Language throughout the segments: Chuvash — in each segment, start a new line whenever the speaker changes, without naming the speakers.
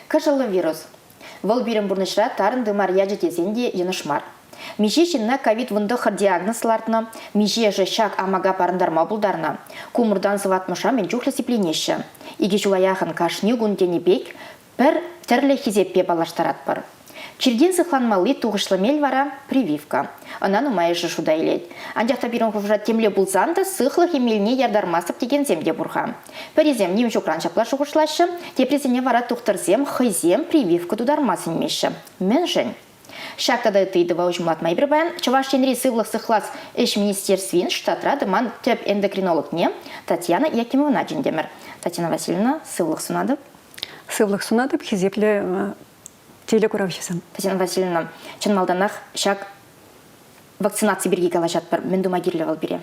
Кӑшӑллӑ вирус. Вӑл пирӗн пурнӑҫра тарӑн тымар ячӗ тесен те йӑнӑш мар. Миҫе ҫынна ковид-19 диагноз лартнӑ, миҫешӗ ҫак амака парӑнтарма пултарнӑ. Ку муртан сыватмӑша мӗн чухлӗ сипленеҫҫӗ. Икӗ ҫула яхӑн кашни кун тенӗ пек пӗр тӗрлӗ хисеппе паллаштаратпӑр. Чиртен сыхланмалли тухӑҫлӑ мел вара – прививка. Ӑна нумайӑшӗ шута илет. Анчах та пирӗн хушӑра темле пулсан та сыхлӑх эмелне яртармастӑп текенсем те пур-ха. Пӗрисем ним ҫукран ҫапла шухӑшлаҫҫӗ, теприсене вара тухтӑрсем хӑйсем прививка тутарма сӗнмеҫҫӗ. Мӗншӗн? Ҫак тата ытти ыйтӑва уҫӑмлатма эпир паян Чӑваш Енри сывлӑх сыхлас ӗҫ министерствин штатра тӑман тӗп эндокринологне Татьяна Якимовӑна чӗнтӗмӗр. Татьяна Васильевна, сывлӑх сунатӑп.
Сывлӑх сунатӑп, хисеплӗ телекуравҫӑсем.
Татьяна Васильевна, чӑн малтанах ҫак вакцинаци пирки калаҫатпӑр. Мӗн тума кирлӗ вӑл пире?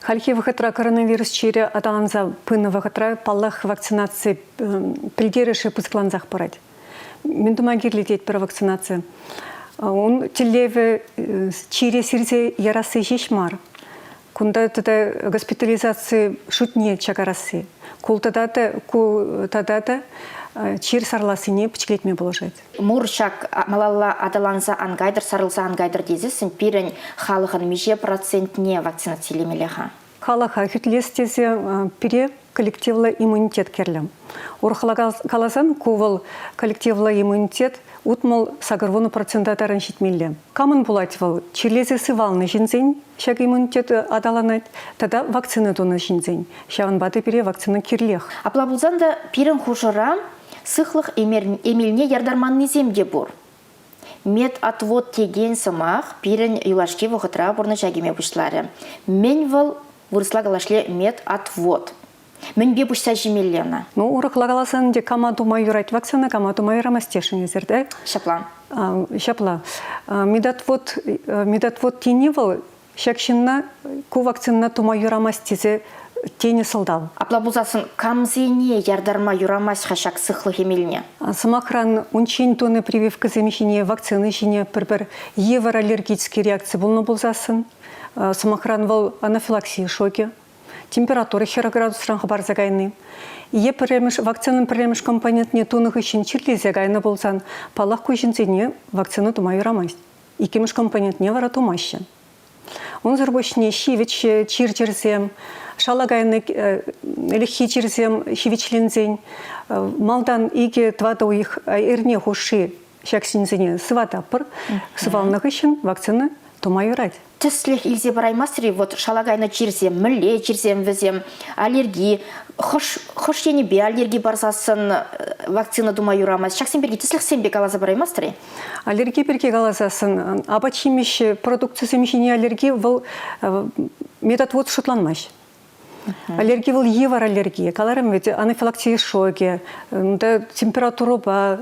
Хальхи вӑхӑтра коронавирус чирӗ аталанса пынӑ вӑхӑтра, паллах, вакцинаци пӗлтерӗшӗ пысӑклансах пырать. Мӗн тума кирлӗ тетпӗр вакцинаци? Ун тӗллевӗ чире сирсе ярасси ҫеҫ мар. Кунта тата госпитализаци шутне чакарасси. Ку тата та, ку тата та чир сарлассине пӗчӗклетме пулӑшать.
Мур ҫак малалла аталанса ан кайтӑр, сарӑлса ан кайтӑр тесессӗн пирӗн халӑхӑн миҫе процентне вакцинацилемелле-ха?
Халӑха хӳтӗлес тесе пире коллективлӑ иммунитет кирлӗ. Урӑхла каласан, ку вӑл коллективлӑ иммунитет 68 процента таран ҫитмелле. Камӑн пулать вӑл? Чирлесе сывалнӑ ҫынсен ҫак иммунитет аталанать тата вакцина тунӑ ҫынсен. Ҫавӑнпа та пире вакцина кирлех.
Апла пулсан та пирӗн хушӑра сыхлӑх эмелне яртарманнисем те пур. Медотвод текен сӑмах пирӗн юлашки вӑхӑтра пурнӑҫа кӗме пуҫларӗ. Мӗн вӑл вырӑсла калашле медотвод? Мӗнпе пуҫса ҫимелле ӑна?
Ну, урӑхла каласан ӗнтӗ кама тума юрать вакцина, кама тума юрамасть тесшӗн эсир, да?
Ҫапла.
Ҫапла. Медотвод, медотвод тени вӑл ҫак ҫынна ку вакцинӑна тума юрамасть тесе тенӗ сӑлтав.
Апла пулсассӑн камсене яртарма юрамасть-ха ҫак сыхлӑх эмелне?
Сӑмахран, унччен тунӑ прививкӑсем ҫине, вакцина ҫине пӗр-пӗр йывӑр аллергический реакци пулнӑ пулсассӑн, сӑмахран, вӑл анафилаксия шокӗ, температура 40 градусран хӑпарса кайни, е пӗрремӗш вакцинӑн пӗрремӗш компонентне тунӑ хыҫҫӑн чирлесе кайнӑ пулсан, паллах, ку ҫынсене вакцина тума юрамасть. Иккӗмӗш компонентне вара тумаҫҫӗ. Унсӑр пуҫне ҫивӗч чир-чӗрсем, шала кайнӑ ӗлӗкхи чирсем ҫивӗчленсен малтан икӗ-тӑватӑ уйӑх эрне хушши ҫак ҫынсене сывататпӑр. Сывалнӑ хыҫҫӑн вакцина тума юрать.
Тӗслӗх илсе параймастӑр-и вот шала кайнӑ чирсем, мӗнле чирсем вӗсем, аллерги, хӑш, хӑш енӗпе аллерги парсассӑн вакцина тума юрамасть? Ҫаксем пирки тӗслӗхсемпе каласа параймастӑр-и?
Аллерги пирки каласассӑн, апат-ҫимӗҫ продукцисем ҫине аллерги вӑл медотвод шутланмасть. Аллерги вӑл йывӑр аллерги. Каларӑм вӗт, анафилаксия шокӗ, унта температурӑпа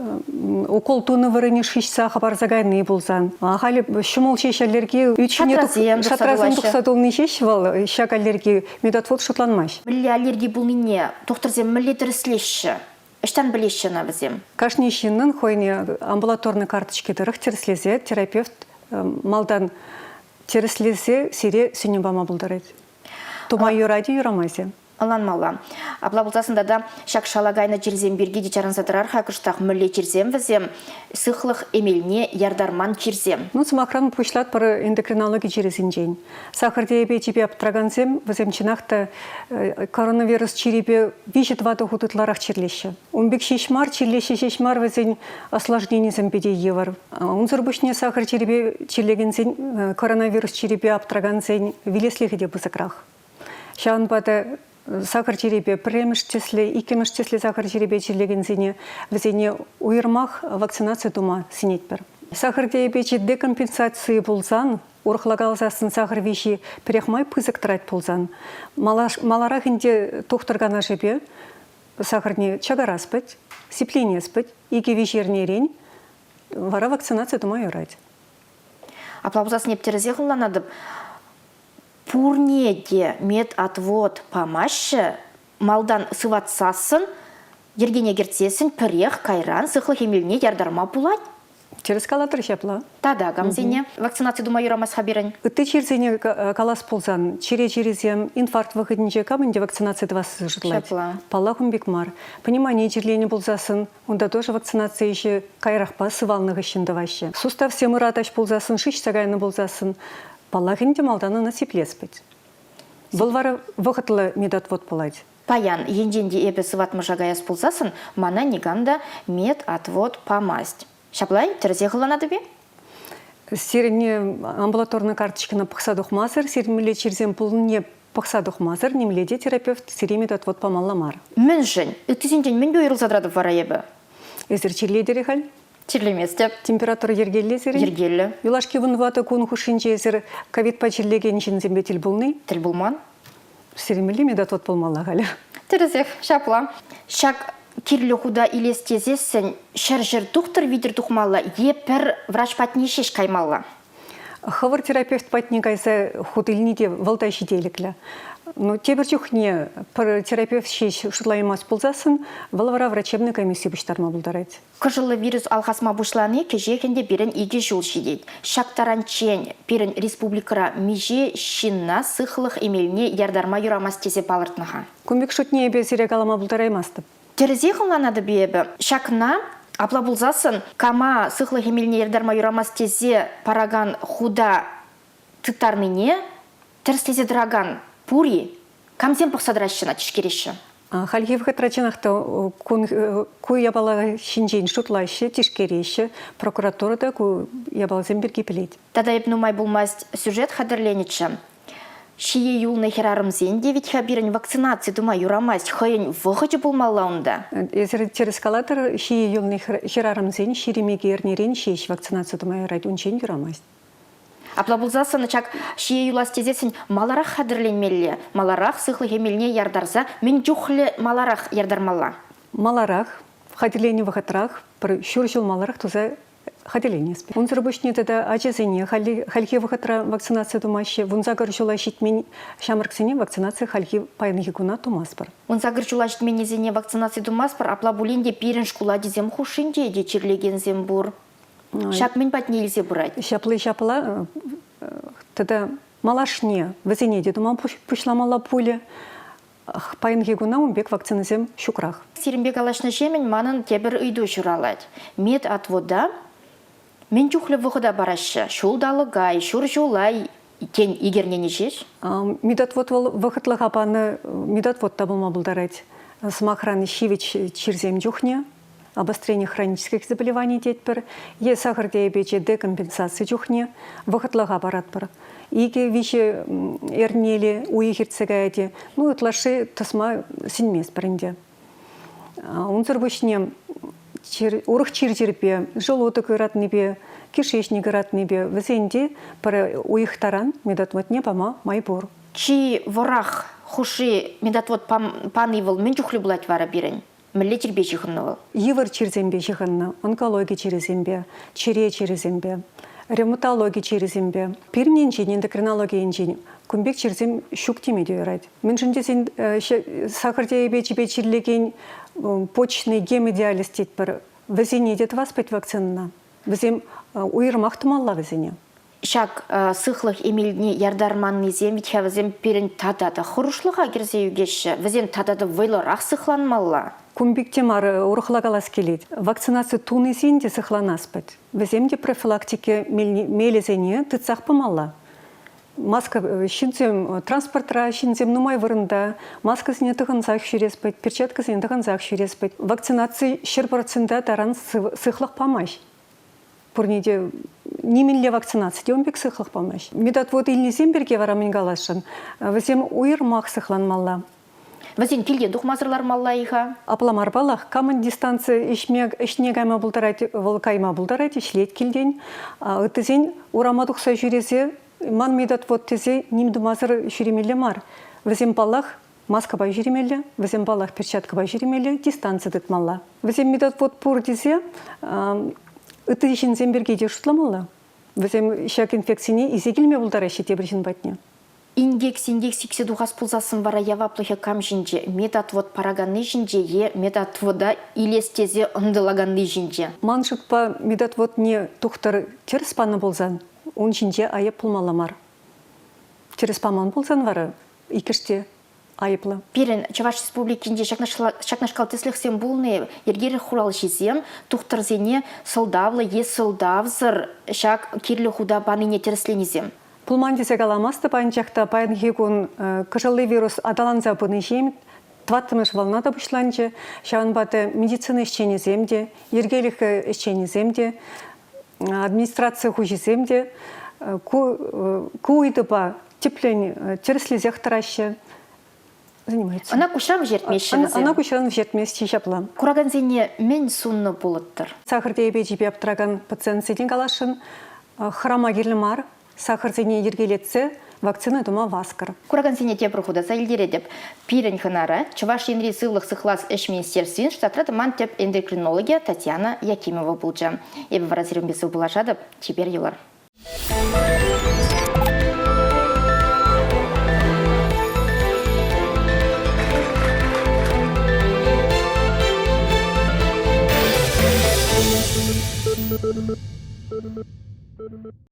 укол тунӑ вырӑнӗ шыҫса хӑпарса кайни пулсан. Халӗ ҫӑмӑл ҫеҫ аллерги ӳт ҫине шатрасем тухса тулни ҫеҫ вӑл ҫак аллерги медотвод шутланмасть.
Мӗнле аллерги пулнине тухтӑрсем мӗнле тӗрӗслеҫҫӗ? Ӑҫтан пӗлеҫҫӗ ӑна вӗсем?
Кашни ҫыннӑн хӑйне амбулаторный карточки тӑрӑх тӗрӗслесе терапевт малтан тӗрӗслесе сире сӗнӳ пама пултарать. Тума юрать-и, юрамасть-и?
Ӑнланмалла. Апла пулсассӑн тата ҫак шала кайнӑ чирсем пирки те чарӑнса тӑрар-ха кӑштах. Мӗнле чирсем вӗсем? Сыхлӑх эмелне яртарман чирсем.
Ну, сӑмахран, пуҫлатпӑр эндокринологи чирӗсенчен. Сахӑр диабечӗпе аптӑракансем вӗсем чӑнах та коронавирус чирӗпе виҫӗ-тӑватӑ хут ытларах чирлеҫҫӗ. Ун пек ҫеҫ мар, чирлеҫҫӗ ҫеҫ мар, вӗсен осложненисем питӗ йывӑр. Унсӑр пуҫне сахӑр чирӗпе чирлекенсен, коронавирус чирӗпе аптӑракансен вилеслӗхӗ те пысӑкрах. Ҫавӑнпа та сахӑр чирӗпе пӗрремӗш тӗслӗ, иккӗмӗш тӗслӗ сахӑр чирӗпе чирлекенсене вӗсене уйрӑмах вакцинаци тума сӗнетпӗр. Сахӑр диабечӗ декомпенсаци пулсан, урӑхла каласассӑн сахӑр виҫи пӗрехмай пысӑк тӑрать пулсан, маларах ӗнтӗ тухтӑр канашӗпе сахӑрне чакарас пӗт, сипленес пӗт, икӗ-виҫ эрнерен вара вакцинаци тума юрать.
Апла пулсассӑн эп тӗрӗсех ӑнланатӑп. Пурне те медотвод памаҫҫӗ, малтан сыватсассӑн, йӗркене кӗртсессӗн пӗрех кайран сыхлӑх эмелне яртарма пулать.
Тӗрӗс калатӑр ҫапла.
Тата камсене вакцинаци тума юрамасть-ха пирӗн?
Ытти чирсене калас пулсан, чӗре чирӗсем инфаркт вӑхӑтӗнче кам ӗнтӗ вакцинаци тӑвасси шутлать?
Ҫапла.
Паллах, ун пек мар. Пневмони чирленӗ пулсассӑн, унта тоже вакцинаци ӗҫӗ каярахпа сывалнӑ хыҫҫӑн тӑваҫҫӗ. Суставсем ыратаҫ пулсассӑн, шыҫса кайнӑ пулсассӑн, паллах ӗнтӗ, малтан ӑна сиплес пӗт. Вӑл вара вӑхӑтлӑ медотвод пулать.
Паян, енчен те эпӗ сыватмӑша каяс пулсассӑн, мана никам та медотвод памасть. Ҫапла-и? Тӗрӗсех ӑнланатӑп-и?
Сирӗн амбулаторный карточкӑна пӑхса тухмасӑр, сирӗн мӗнле чирсем пулнине пӑхса тухмасӑр нимле те терапевт сире медотвод памалла мар.
Мӗншӗн? Ыттисенчен мӗнпе уйрӑлса тӑратӑп вара эпӗ?
Эсир чирлетӗр-и халь?
Чирлеместӗп.
Температура йӗркеллӗ сирӗн?
Йӗркеллӗ.
Юлашки вунватӑ кун хушшинче эсир ковидпа чирлекен ҫынсемпе тӗл пулни?
Тӗл пулман.
Сирӗн мӗнле медотвод пулмалла халӗ?
Тӗрӗсех, ҫапла. Ҫак кирлӗ хута илес тесессӗн ҫӗр-ҫӗр тухтӑр витӗр тухмалла е пӗр врач патне ҫеҫ каймалла?
Хӑвӑр терапевт патне кайса хут илни те вӑл та ҫителӗклӗ. Ну, тепӗр чухне пӗр терапевт ҫеҫ шутлаймасть пулсассӑн, вӑл вара врачебнӑй комисси пуҫтарма пултарать.
Кӑшӑллӑ вирус алхасма пуҫлани кӗҫех ӗнтӗ пирӗн икӗ ҫул ҫитет. Ҫак таранччен пирӗн республикӑра миҫе ҫынна сыхлӑх эмелне яртарма юрамасть тесе палӑртнӑ-ха?
Кун пек шутне эпӗ сире калама пултараймастӑп.
Тӗрӗсех ӑнланатӑп-и эпӗ? Ҫакна апла пулсассӑн кама сыхлӑх эмелне яртарма юрамасть тесе паракан хута тыттарнине тӗрӗслесе тӑракан пур-и? Камсем пӑхса тӑраҫҫӗ ӑна, тишкереҫҫӗ?
Хальхи вӑхӑтра чӑнах та кун, ку япала ҫинчен шутлаҫҫӗ, тишкереҫҫӗ. Прокуратура та ку япаласем пирки пӗлет.
Тата эп нумай пулмасть сюжет хатӗрленӗччӗ. Ҫие юлнӑ хӗрарӑмсен те вӗт-ха пирӗн вакцинаци тума юрамасть, хӑйӗн вӑхӑчӗ пулмалла унта.
Эсир тӗрӗс калатӑр, ҫие юлнӑ хӗрарӑмсен 22 эрнерен ҫеҫ вакцинаци тума юрать, унччен юрамасть.
Апла пулсассӑн ҫак ҫие юлас тесессӗн маларах хатӗрленмелле, маларах сыхлӑх эмелне яртарса мӗн чухлӗ маларах яртармалла?
Маларах, хатӗрленӗ вӑхӑтрах, пӗр ҫур ҫул маларах туса хатӗрленес. Унсӑр пуҫне тата ачасене хальхи вӑхӑтра вакцинаци тумаҫҫӗ. 18 ҫула ҫитмен ҫамрӑксене вакцинаци хальхи паянхи куна тумастпӑр.
18 ҫула ҫитменнисене вакцинаци тумастпӑр, апла пулин те пирӗн шкул ачисем хушшинче те чирлекенсем пур. Ҫак мӗн патне илсе пырать?
Ҫапли ҫапла тата малашне вӗсене те тума пуҫламалла пулӗ. Паянхи куна ун пек вакцинӑсем ҫукрах.
Сирӗнпе калаҫнӑҫемӗн манӑн тепӗр ыйту ҫуралать. Медотвода мӗн чухлӗ вӑхӑта параҫҫӗ? Ҫулталӑка, ҫур ҫула, тен, ик эрнене ҫеҫ?
Медотвод вӑл вӑхӑтлӑха панӑ медотвод та пулма пултарать. Сӑмахран, ҫивӗч чирсем чухне обострение хронических заболеваний тетпӗр е сахӑр диабечӗ декомпенсаци чухне вӑхӑтлӑха паратпӑр. Икӗ-виҫӗ эрнеле уйӑх иртсе каять-и, ну, ытлашши тӑсма сӗнместпӗр ӗнтӗ. Унсӑр пуҫне чир, урӑх чир-чирпе, желудок ыратнипе, кишечник ыратнипе вӗсен те пӗр уйӑх таран медотводне пама май пур.
Чи вӑрах хушши медотвод пани вӑл мӗн чухлӗ пулать вара пирӗн? Мӗнле чирпе ҫыхӑннӑ вӑл?
Йывӑр чирсемпе ҫыхӑннӑ, онкологи чирӗсемпе, чӗре чирӗсемпе, ревматологи чирӗсемпе. Пирӗн енчен, эндокринологи енчен кун пек чирсем ҫук теме те юрать. Мӗншӗн тесен сахӑр диабечӗпе чирлекен почечный гемодиализ тетпӗр, вӗсене те тӑвас пӗт вакцинӑна. Вӗсем уйрӑмах тумалла вӗсене.
Ҫак сыхлӑх эмелне яртарманнисем вӗт-ха вӗсем пирӗн тата та хӑрушлӑха кӗрсе ӳкеҫҫӗ. Вӗсен тата та вӑйлӑрах сыхланмалла.
Кун пек те мар, урӑхла калас килет. Вакцинаци тунисен те сыхланас пӗт. Вӗсем те профилактика мелӗсене тытсах пымалла. Маска ҫынсем транспортра, ҫынсем нумай вырӑнта маскӑсене тӑхӑнсах ҫӳрес пӗт, перчаткӑсене тӑхӑнсах ҫӳрес пӗт. Вакцинаци 100% таран сыхлӑх памасть. Пурне те нимӗнле вакцинаци те ун пек сыхлӑх памасть. Медотвод илнисем пирки вара мӗн каласшӑн? Вӗсем уйрӑмах сыхланмалла.
Вӗсен килтен тухмасӑр лармалла-и-ха?
Апла мар паллах. Камӑн дистанци ӗҫме, ӗҫне кайма пултарать, вӑл кайма пултарать, ӗҫлет килтен. Ыттисен урама тухса ҫӳресе ман медотвод тесе ним тумасӑр ҫӳремелле мар. Вӗсем, паллах, маскӑпа ҫӳремелле, вӗсем, паллах, перчаткӑпа ҫӳремелле, дистанци тытмалла. Вӗсем медотвод пур тесе ытти ҫынсем пирки те шутламалла. Вӗсем ҫак инфекцине илсе килме пултараҫҫӗ тепӗр ҫын патне.
Инкек-синкек сиксе тухас пулсассӑн вара яваплӑхӗ кам ҫинче? Медотвод параканни ҫинче е медотвода илес тесе ӑнтӑлаканни ҫинче?
Ман шутпа, медотводне тухтӑр тӗрӗс панӑ пулсан ун ҫинче айӑп пулмалла мар. Тӗрӗс паман пулсан вара иккӗш те айӑплӑ.
Пирӗн Чӑваш Республикинче ҫакнашкал тӗслӗхсем пулнӑ йӗркелӗх хуралҫисем тухтӑрсене сӑлтавлӑ е сӑлтавсӑр ҫак кирлӗ хута панине тӗрӗсленисем.
Пулман тесе каламастӑп, анчах та паянхи кун кӑшӑлли вирус аталанса пынӑҫем тӑваттӑмӗш волна та пуҫланчӗ. Ҫавӑнпа та медицина ӗҫченӗсем те, йӗркелӗх ӗҫченӗсем те, администраци хуҫисем те ку, ку ыйтупа тӗплӗн тӗрӗслесех тӑраҫҫӗ. Занимаются.
Ӑна куҫран вӗҫертмеҫҫӗ вӗсем.
Ӑна куҫран вӗҫертмест ҫапла.
Куракансене мӗн суннӑ пулӑттӑр?
Сахӑр диабечӗпе аптӑракан пациентсене каласшӑн, хӑрама кирлӗ мар, сахӑрсене йӗркелетсе вакцина тума васкӑр.
Куракансене тепӗр хут аса илтеретӗп. Пирӗн хӑнара Чӑваш Енри сывлӑх сыхлас ӗҫ министерствин штатра тӑман тӗп эндокринологӗ Татьяна Якимова пулчӗ. Эпӗ вара сирӗнпе сывпуллашатӑп. Чипер юлӑр.